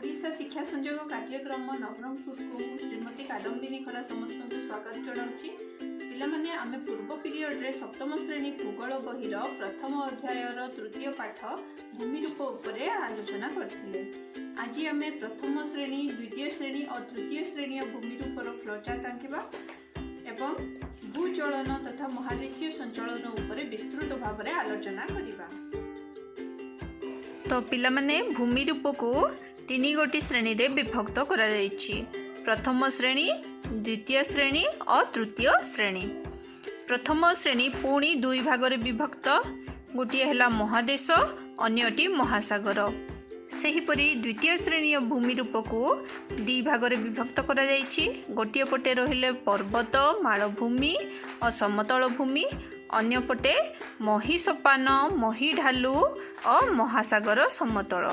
ଓଡ଼ିଶା ଶିକ୍ଷା ସଂଯୋଗ କାର୍ଯ୍ୟକ୍ରମ ନବରଙ୍ଗପୁରକୁ ମୁଁ ଶ୍ରୀମତୀ କାଦମ୍ବିନୀ ଖରା ସମସ୍ତଙ୍କୁ ସ୍ୱାଗତ ଜଣାଉଛି। ପିଲାମାନେ, ଆମେ ପୂର୍ବ ପିରିୟଡ଼ରେ ସପ୍ତମ ଶ୍ରେଣୀ ଭୂଗୋଳ ବହିର ପ୍ରଥମ ଅଧ୍ୟାୟର ତୃତୀୟ ପାଠ ଭୂମିରୂପ ଉପରେ ଆଲୋଚନା କରିଥିଲେ। ଆଜି ଆମେ ପ୍ରଥମ ଶ୍ରେଣୀ, ଦ୍ୱିତୀୟ ଶ୍ରେଣୀ ଓ ତୃତୀୟ ଶ୍ରେଣୀୟ ଭୂମିରୂପର ଫ୍ଲୋଚାର୍ଟ ଆଙ୍କିବା ଏବଂ ଭୂଚଳନ ତଥା ମହାଦେଶୀୟ ସଞ୍ଚଳନ ଉପରେ ବିସ୍ତୃତ ଭାବରେ ଆଲୋଚନା କରିବା। ତ ପିଲାମାନେ, ଭୂମିରୂପକୁ ତିନି ଗୋଟି ଶ୍ରେଣୀରେ ବିଭକ୍ତ କରାଯାଇଛି: ପ୍ରଥମ ଶ୍ରେଣୀ, ଦ୍ୱିତୀୟ ଶ୍ରେଣୀ ଓ ତୃତୀୟ ଶ୍ରେଣୀ। ପ୍ରଥମ ଶ୍ରେଣୀ ପୁଣି ଦୁଇ ଭାଗରେ ବିଭକ୍ତ। ଗୋଟିଏ ହେଲା ମହାଦେଶ, ଅନ୍ୟଟି ମହାସାଗର। ସେହିପରି ଦ୍ୱିତୀୟ ଶ୍ରେଣୀୟ ଭୂମିରୂପକୁ ଦୁଇ ଭାଗରେ ବିଭକ୍ତ କରାଯାଇଛି। ଗୋଟିଏ ପଟେ ରହିଲେ ପର୍ବତ, ମାଳଭୂମି ଓ ସମତଳ ଭୂମି, ଅନ୍ୟପଟେ ମହିସୋପାନ, ମହିଢାଲୁ ଓ ମହାସାଗର ସମତଳ।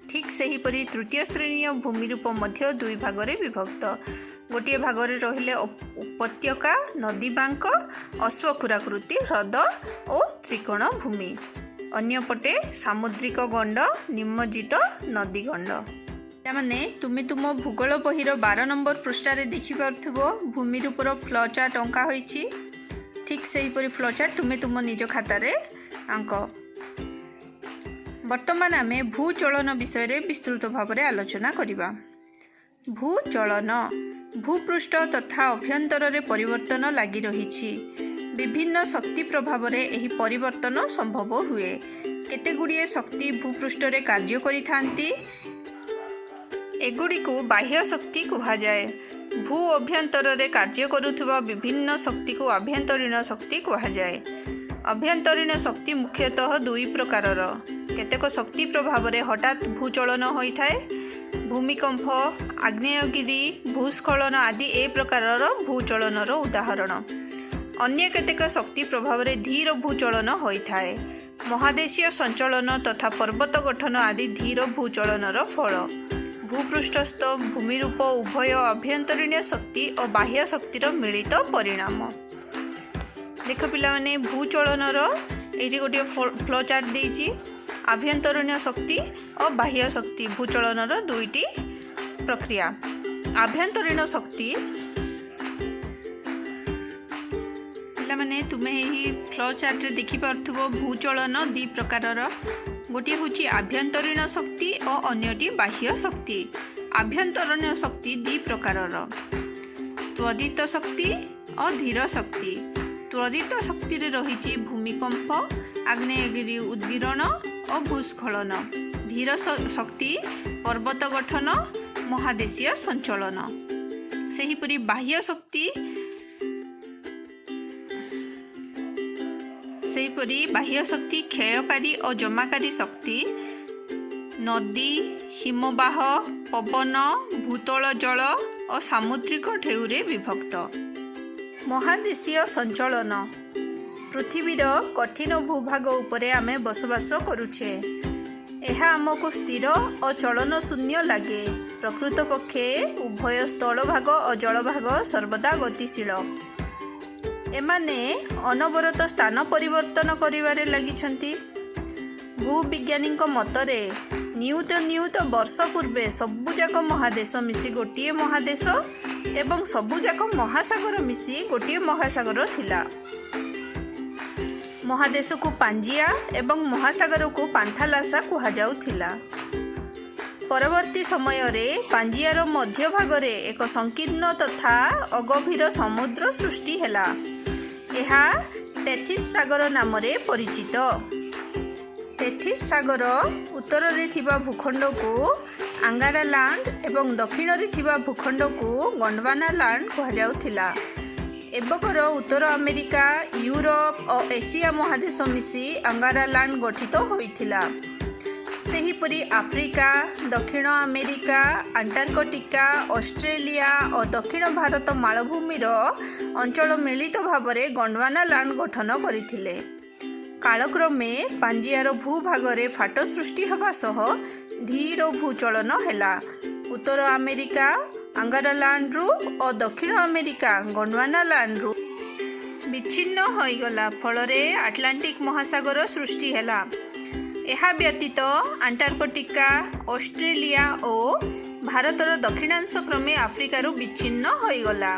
ଠିକ୍ ସେହିପରି ତୃତୀୟ ଶ୍ରେଣୀୟ ଭୂମିରୂପ ମଧ୍ୟ ଦୁଇ ଭାଗରେ ବିଭକ୍ତ। ଗୋଟିଏ ଭାଗରେ ରହିଲେ ଉପତ୍ୟକା, ନଦୀବାଙ୍କ, ଅଶ୍ୱକ୍ଷୁରାକୃତି ହ୍ରଦ ଓ ତ୍ରିକୋଣ ଭୂମି, ଅନ୍ୟପଟେ ସାମୁଦ୍ରିକ ଗଣ୍ଡ, ନିମଜ୍ଜିତ ନଦୀଗଣ୍ଡ। ପିଲାମାନେ, ତୁମେ ତୁମ ଭୂଗୋଳ ବହିର 12 ନମ୍ବର ପୃଷ୍ଠାରେ ଦେଖିପାରୁଥିବ, ଭୂମିରୂପର ଫ୍ଲୋ ଚାର୍ଟ ଅଙ୍କା ହୋଇଛି। ଠିକ୍ ସେହିପରି ଫ୍ଲୋ ଚାର୍ଟ ତୁମେ ତୁମ ନିଜ ଖାତାରେ ଆଙ୍କ। ବର୍ତ୍ତମାନ ଆମେ ଭୂଚଳନ ବିଷୟରେ ବିସ୍ତୃତ ଭାବରେ ଆଲୋଚନା କରିବା। ଭୂଚଳନ। ଭୂପୃଷ୍ଠ ତଥା ଅଭ୍ୟନ୍ତରରେ ପରିବର୍ତ୍ତନ ଲାଗି ରହିଛି। ବିଭିନ୍ନ ଶକ୍ତି ପ୍ରଭାବରେ ଏହି ପରିବର୍ତ୍ତନ ସମ୍ଭବ ହୁଏ। କେତେଗୁଡ଼ିଏ ଶକ୍ତି ଭୂପୃଷ୍ଠରେ କାର୍ଯ୍ୟ କରିଥାନ୍ତି। ଏଗୁଡ଼ିକୁ ବାହ୍ୟ ଶକ୍ତି କୁହାଯାଏ। ଭୂ ଅଭ୍ୟନ୍ତରରେ କାର୍ଯ୍ୟ କରୁଥିବା ବିଭିନ୍ନ ଶକ୍ତିକୁ ଆଭ୍ୟନ୍ତରୀଣ ଶକ୍ତି କୁହାଯାଏ। ଆଭ୍ୟନ୍ତରୀଣ ଶକ୍ତି ମୁଖ୍ୟତଃ ଦୁଇ ପ୍ରକାରର। କେତେକ ଶକ୍ତି ପ୍ରଭାବରେ ହଠାତ୍ ଭୂଚଳନ ହୋଇଥାଏ। ଭୂମିକମ୍ପ, ଆଗ୍ନେୟଗିରି, ଭୂସ୍ଖଳନ ଆଦି ଏ ପ୍ରକାରର ଭୂଚଳନର ଉଦାହରଣ। ଅନ୍ୟ କେତେକ ଶକ୍ତି ପ୍ରଭାବରେ ଧୀର ଭୂଚଳନ ହୋଇଥାଏ। ମହାଦେଶୀୟ ସଞ୍ଚଳନ ତଥା ପର୍ବତ ଗଠନ ଆଦି ଧୀର ଭୂଚଳନର ଫଳ। ଭୂପୃଷ୍ଠସ୍ଥ ଭୂମିରୂପ ଉଭୟ ଆଭ୍ୟନ୍ତରୀଣ ଶକ୍ତି ଓ ବାହ୍ୟ ଶକ୍ତିର ମିଳିତ ପରିଣାମ। ଦେଖ ପିଲାମାନେ, ଭୂଚଳନର ଏଇଠି ଗୋଟିଏ ଫ୍ଲୋ ଚାର୍ଟ ଦେଇଛି। ଆଭ୍ୟନ୍ତରୀଣ ଶକ୍ତି ଓ ବାହ୍ୟ ଶକ୍ତି ଭୂଚଳନର ଦୁଇଟି ପ୍ରକ୍ରିୟା। ଆଭ୍ୟନ୍ତରୀଣ ଶକ୍ତି। ପିଲାମାନେ, ତୁମେ ଏହି ଫ୍ଲୋ ଚାର୍ଟରେ ଦେଖିପାରୁଥିବ, ଭୂଚଳନ ଦୁଇ ପ୍ରକାରର। ଗୋଟିଏ ହେଉଛି ଆଭ୍ୟନ୍ତରୀଣ ଶକ୍ତି ଓ ଅନ୍ୟଟି ବାହ୍ୟ ଶକ୍ତି। ଆଭ୍ୟନ୍ତରୀଣ ଶକ୍ତି ଦୁଇ ପ୍ରକାରର: ତ୍ୱରିତ ଶକ୍ତି ଓ ଧୀର ଶକ୍ତି। ତ୍ୱରିତ ଶକ୍ତିରେ ରହିଛି ଭୂମିକମ୍ପ, ଆଗ୍ନେୟଗିରି ଉଦ୍ଗୀରଣ ଓ ଭୂସ୍ଖଳନ। ଧୀର ଶକ୍ତି ପର୍ବତ ଗଠନ, ମହାଦେଶୀୟ ସଞ୍ଚଳନ। ସେହିପରି ବାହ୍ୟ ଶକ୍ତି ସେହିପରି ବାହ୍ୟ ଶକ୍ତି କ୍ଷୟକାରୀ ଓ ଜମାକାରୀ ଶକ୍ତି, ନଦୀ, ହିମବାହ, ପବନ, ଭୂତଳ ଜଳ ଓ ସାମୁଦ୍ରିକ ଢେଉରେ ବିଭକ୍ତ। ମହାଦେଶୀୟ ସଞ୍ଚଳନ। ପୃଥିବୀର କଠିନ ଭୂଭାଗ ଉପରେ ଆମେ ବସବାସ କରୁଛେ। ଏହା ଆମକୁ ସ୍ଥିର ଓ ଚଳନ ଶୂନ୍ୟ ଲାଗେ। ପ୍ରକୃତ ପକ୍ଷେ ଉଭୟ ସ୍ଥଳଭାଗ ଓ ଜଳଭାଗ ସର୍ବଦା ଗତିଶୀଳ। ଏମାନେ ଅନବରତ ସ୍ଥାନ ପରିବର୍ତ୍ତନ କରିବାରେ ଲାଗିଛନ୍ତି। ଭୂବିଜ୍ଞାନୀଙ୍କ ମତରେ ନିୟୁତ ନିୟୁତ ବର୍ଷ ପୂର୍ବେ ସବୁଯାକ ମହାଦେଶ ମିଶି ଗୋଟିଏ ମହାଦେଶ ଏବଂ ସବୁଯାକ ମହାସାଗର ମିଶି ଗୋଟିଏ ମହାସାଗର ଥିଲା। ମହାଦେଶକୁ ପାଞ୍ଜିଆ ଏବଂ ମହାସାଗରକୁ ପାନ୍ଥାଲାସା କୁହାଯାଉଥିଲା। ପରବର୍ତ୍ତୀ ସମୟରେ ପାଞ୍ଜିଆର ମଧ୍ୟଭାଗରେ ଏକ ସଂକୀର୍ଣ୍ଣ ତଥା ଅଗଭୀର ସମୁଦ୍ର ସୃଷ୍ଟି ହେଲା। ଏହା ଟେଥିସ୍ ସାଗର ନାମରେ ପରିଚିତ। ଟେଥିସ୍ ସାଗର ଉତ୍ତରରେ ଥିବା ଭୂଖଣ୍ଡକୁ ଆଙ୍ଗାରା ଲାଣ୍ଡ ଏବଂ ଦକ୍ଷିଣରେ ଥିବା ଭୂଖଣ୍ଡକୁ ଗଣ୍ଡୱାନା ଲାଣ୍ଡ କୁହାଯାଉଥିଲା। ଏବକର ଉତ୍ତର ଆମେରିକା, ୟୁରୋପ ଓ ଏସିଆ ମହାଦେଶ ମିଶି ଆଙ୍ଗାରା ଲାଣ୍ଡ ଗଠିତ ହୋଇଥିଲା। ସେହିପରି ଆଫ୍ରିକା, ଦକ୍ଷିଣ ଆମେରିକା, ଆଣ୍ଟାର୍କଟିକା, ଅଷ୍ଟ୍ରେଲିଆ ଓ ଦକ୍ଷିଣ ଭାରତ ମାଳଭୂମିର ଅଞ୍ଚଳ ମିଳିତ ଭାବରେ ଗଣ୍ଡୱାନା ଲାଣ୍ଡ ଗଠନ କରିଥିଲେ। କାଳକ୍ରମେ ପାଞ୍ଜିଆର ଭୂଭାଗରେ ଫାଟ ସୃଷ୍ଟି ହେବା ସହ ଧୀର ଭୂଚଳନ ହେଲା। ଉତ୍ତର ଆମେରିକା ଆଙ୍ଗାରା ଲାଣ୍ଡରୁ ଓ ଦକ୍ଷିଣ ଆମେରିକା ଗଣ୍ଡୱାନା ଲାଣ୍ଡରୁ ବିଚ୍ଛିନ୍ନ ହୋଇଗଲା। ଫଳରେ ଆଟଲାଣ୍ଟିକ ମହାସାଗର ସୃଷ୍ଟି ହେଲା। ଏହା ବ୍ୟତୀତ ଆଣ୍ଟାର୍କଟିକା, ଅଷ୍ଟ୍ରେଲିଆ ଓ ଭାରତର ଦକ୍ଷିଣାଂଶ କ୍ରମେ ଆଫ୍ରିକାରୁ ବିଚ୍ଛିନ୍ନ ହୋଇଗଲା।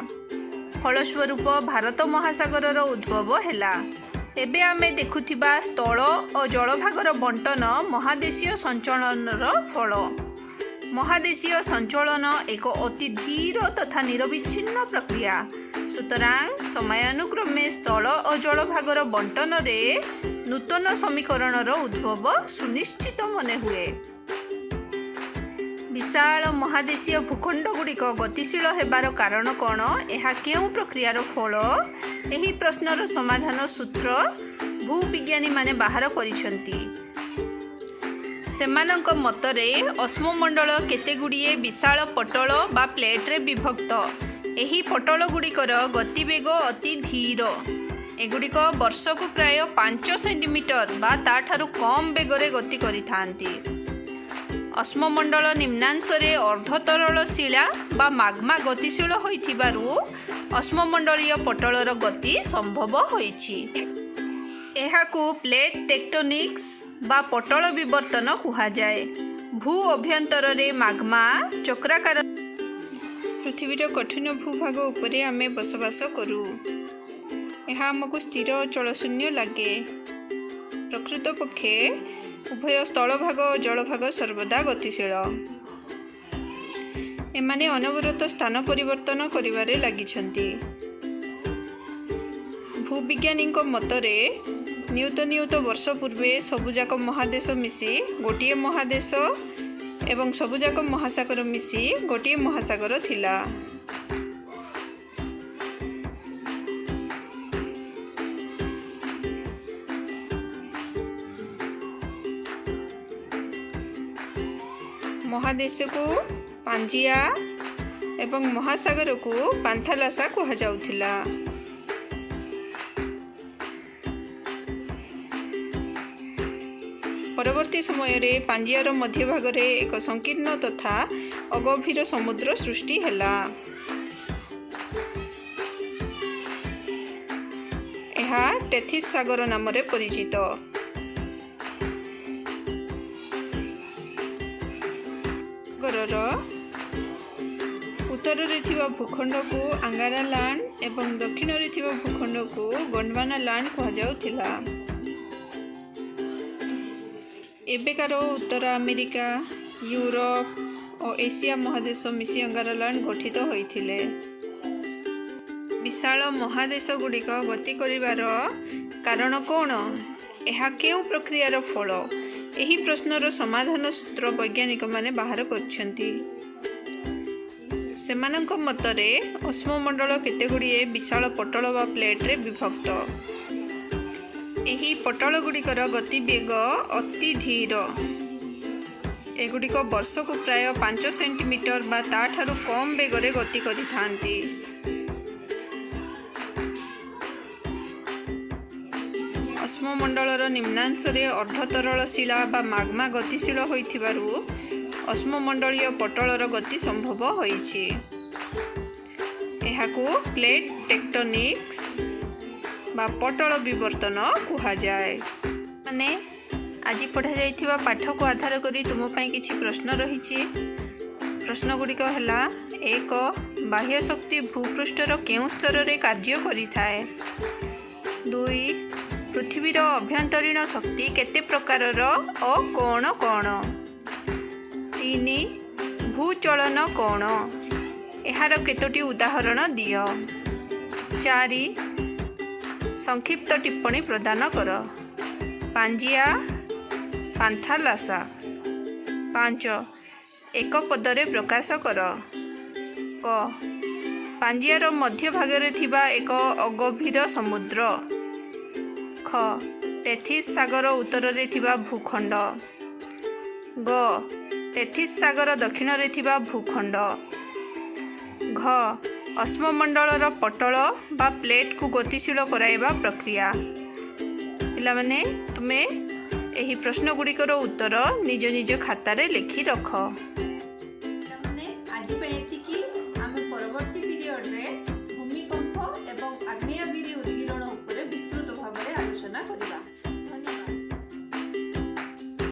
ଫଳସ୍ୱରୂପ ଭାରତ ମହାସାଗରର ଉଦ୍ଭବ ହେଲା। ଏବେ ଆମେ ଦେଖୁଥିବା ସ୍ଥଳ ଓ ଜଳଭାଗର ବଣ୍ଟନ ମହାଦେଶୀୟ ସଞ୍ଚଳନର ଫଳ। ମହାଦେଶୀୟ ସଞ୍ଚଳନ ଏକ ଅତି ଧୀର ତଥା ନିରବିଚ୍ଛିନ୍ନ ପ୍ରକ୍ରିୟା। ସୁତରାଂ ସମୟାନୁକ୍ରମେ ସ୍ଥଳ ଓ ଜଳଭାଗର ବଣ୍ଟନରେ ନୂତନ ସମୀକରଣର ଉଦ୍ଭବ ସୁନିଶ୍ଚିତ ମନେହୁଏ। ବିଶାଳ ମହାଦେଶୀୟ ଭୂଖଣ୍ଡଗୁଡ଼ିକ ଗତିଶୀଳ ହେବାର କାରଣ କ'ଣ? ଏହା କେଉଁ ପ୍ରକ୍ରିୟାର ଫଳ? ଏହି ପ୍ରଶ୍ନର ସମାଧାନ ସୂତ୍ର ଭୂବିଜ୍ଞାନୀମାନେ ବାହାର କରିଛନ୍ତି। ସେମାନଙ୍କ ମତରେ ଅଶ୍ମମଣ୍ଡଳ କେତେଗୁଡ଼ିଏ ବିଶାଳ ପଟଳ ବା ପ୍ଲେଟରେ ବିଭକ୍ତ। ଏହି ପଟଳଗୁଡ଼ିକର ଗତିବେଗ ଅତି ଧୀର। ଏଗୁଡ଼ିକ ବର୍ଷକୁ ପ୍ରାୟ 5 ସେଣ୍ଟିମିଟର ବା ତା'ଠାରୁ କମ୍ ବେଗରେ ଗତି କରିଥାନ୍ତି। ଅଶ୍ମମଣ୍ଡଳ ନିମ୍ନାଂଶରେ ଅର୍ଦ୍ଧତରଳ ଶିଳା ବା ମାଗ୍ମା ଗତିଶୀଳ ହୋଇଥିବାରୁ ଅଶ୍ମମଣ୍ଡଳୀୟ ପଟଳର ଗତି ସମ୍ଭବ ହୋଇଛି। ଏହାକୁ ପ୍ଲେଟ୍ ଟେକ୍ଟୋନିକ୍ସ ବା ପଟଳ ବିବର୍ତ୍ତନ କୁହାଯାଏ। ଭୂ ଅଭ୍ୟନ୍ତରରେ ମାଗ୍ମା ଚକ୍ରାକାର। ପୃଥିବୀର କଠିନ ଭୂଭାଗ ଉପରେ ଆମେ ବସବାସ କରୁ। ଏହା ଆମକୁ ସ୍ଥିର ଓ ଚଳଶୂନ୍ୟ ଲାଗେ। ପ୍ରକୃତ ପକ୍ଷେ ଉଭୟ ସ୍ଥଳଭାଗ ଓ ଜଳଭାଗ ସର୍ବଦା ଗତିଶୀଳ। ଏମାନେ ଅନବରତ ସ୍ଥାନ ପରିବର୍ତ୍ତନ କରିବାରେ ଲାଗିଛନ୍ତି। ଭୂବିଜ୍ଞାନୀଙ୍କ ମତରେ ନିୟୁତ ନିୟୁତ ବର୍ଷ ପୂର୍ବେ ସବୁଯାକ ମହାଦେଶ ମିଶି ଗୋଟିଏ ମହାଦେଶ ଏବଂ ସବୁଯାକ ମହାସାଗର ମିଶି ଗୋଟିଏ ମହାସାଗର ଥିଲା। ମହାଦେଶକୁ ପାଞ୍ଜିଆ ଏବଂ ମହାସାଗରକୁ ପାନ୍ଥାଲାସା କୁହାଯାଉଥିଲା। ପରବର୍ତ୍ତୀ ସମୟରେ ପାଞ୍ଜିଆର ମଧ୍ୟଭାଗରେ ଏକ ସଂକୀର୍ଣ୍ଣ ତଥା ଅଗଭୀର ସମୁଦ୍ର ସୃଷ୍ଟି ହେଲା। ଏହା ଟେଥିସ୍ ସାଗର ନାମରେ ପରିଚିତ। ସାଗରର ଉତ୍ତରରେ ଥିବା ଭୂଖଣ୍ଡକୁ ଆଙ୍ଗାରା ଲ୍ୟାଣ୍ଡ ଏବଂ ଦକ୍ଷିଣରେ ଥିବା ଭୂଖଣ୍ଡକୁ ଗଣ୍ଡୱାନା ଲ୍ୟାଣ୍ଡ କୁହାଯାଉଥିଲା। ଏବେକାର ଉତ୍ତର ଆମେରିକା, ୟୁରୋପ ଓ ଏସିଆ ମହାଦେଶ ମିଶି ଅଙ୍ଗାରା ଲ୍ୟାଣ୍ଡ ଗଠିତ ହୋଇଥିଲେ। ବିଶାଳ ମହାଦେଶଗୁଡ଼ିକ ଗତି କରିବାର କାରଣ କ'ଣ? ଏହା କେଉଁ ପ୍ରକ୍ରିୟାର ଫଳ? ଏହି ପ୍ରଶ୍ନର ସମାଧାନ ସୂତ୍ର ବୈଜ୍ଞାନିକମାନେ ବାହାର କରିଛନ୍ତି। ସେମାନଙ୍କ ମତରେ ଅଶ୍ମମଣ୍ଡଳ କେତେଗୁଡ଼ିଏ ବିଶାଳ ପଟଳ ବା ପ୍ଲେଟରେ ବିଭକ୍ତ। ଏହି ପଟଳଗୁଡ଼ିକର ଗତିବେଗ ଅତି ଧୀର। ଏଗୁଡ଼ିକ ବର୍ଷକୁ ପ୍ରାୟ 5 ସେଣ୍ଟିମିଟର ବା ତା'ଠାରୁ କମ୍ ବେଗରେ ଗତି କରିଥାନ୍ତି। ଅଶ୍ମମଣ୍ଡଳର ନିମ୍ନାଂଶରେ ଅର୍ଦ୍ଧତରଳ ଶିଳା ବା ମାଗ୍ମା ଗତିଶୀଳ ହୋଇଥିବାରୁ ଅଶ୍ମମଣ୍ଡଳୀୟ ପଟଳର ଗତି ସମ୍ଭବ ହୋଇଛି। ଏହାକୁ ପ୍ଲେଟ୍ ଟେକ୍ଟୋନିକ୍ସ ବା ପଟଳ ବିବର୍ତ୍ତନ କୁହାଯାଏ। ମାନେ, ଆଜି ପଢ଼ାଯାଇଥିବା ପାଠକୁ ଆଧାର କରି ତୁମ ପାଇଁ କିଛି ପ୍ରଶ୍ନ ରହିଛି। ପ୍ରଶ୍ନଗୁଡ଼ିକ ହେଲା: 1. ବାହ୍ୟ ଶକ୍ତି ଭୂପୃଷ୍ଠର କେଉଁ ସ୍ତରରେ କାର୍ଯ୍ୟ କରିଥାଏ? 2. ପୃଥିବୀର ଅଭ୍ୟନ୍ତରୀଣ ଶକ୍ତି କେତେ ପ୍ରକାରର ଓ କ'ଣ କ'ଣ? 3. ଭୂଚଳନ କ'ଣ? ଏହାର କେତୋଟି ଉଦାହରଣ ଦିଅ। 4. ସଂକ୍ଷିପ୍ତ ଟିପ୍ପଣୀ ପ୍ରଦାନ କର: ପାଞ୍ଜିଆ, ପାନ୍ଥାଲାସା। 5. ଏକ ପଦରେ ପ୍ରକାଶ କର। କ. ପାଞ୍ଜିଆର ମଧ୍ୟଭାଗରେ ଥିବା ଏକ ଅଗଭୀର ସମୁଦ୍ର। ଖ. ଟେଥିସ୍ ସାଗର ଉତ୍ତରରେ ଥିବା ଭୂଖଣ୍ଡ। ଗ. ଟେଥିସ୍ ସାଗର ଦକ୍ଷିଣରେ ଥିବା ଭୂଖଣ୍ଡ। ଘ. ଅଶ୍ମମଣ୍ଡଳର ପଟଳ ବା ପ୍ଲେଟ୍କୁ ଗତିଶୀଳ କରାଇବା ପ୍ରକ୍ରିୟା। ପିଲାମାନେ, ତୁମେ ଏହି ପ୍ରଶ୍ନଗୁଡ଼ିକର ଉତ୍ତର ନିଜ ନିଜ ଖାତାରେ ଲେଖି ରଖ। ପିଲାମାନେ, ଆଜି ପାଇଁ ଏତିକି।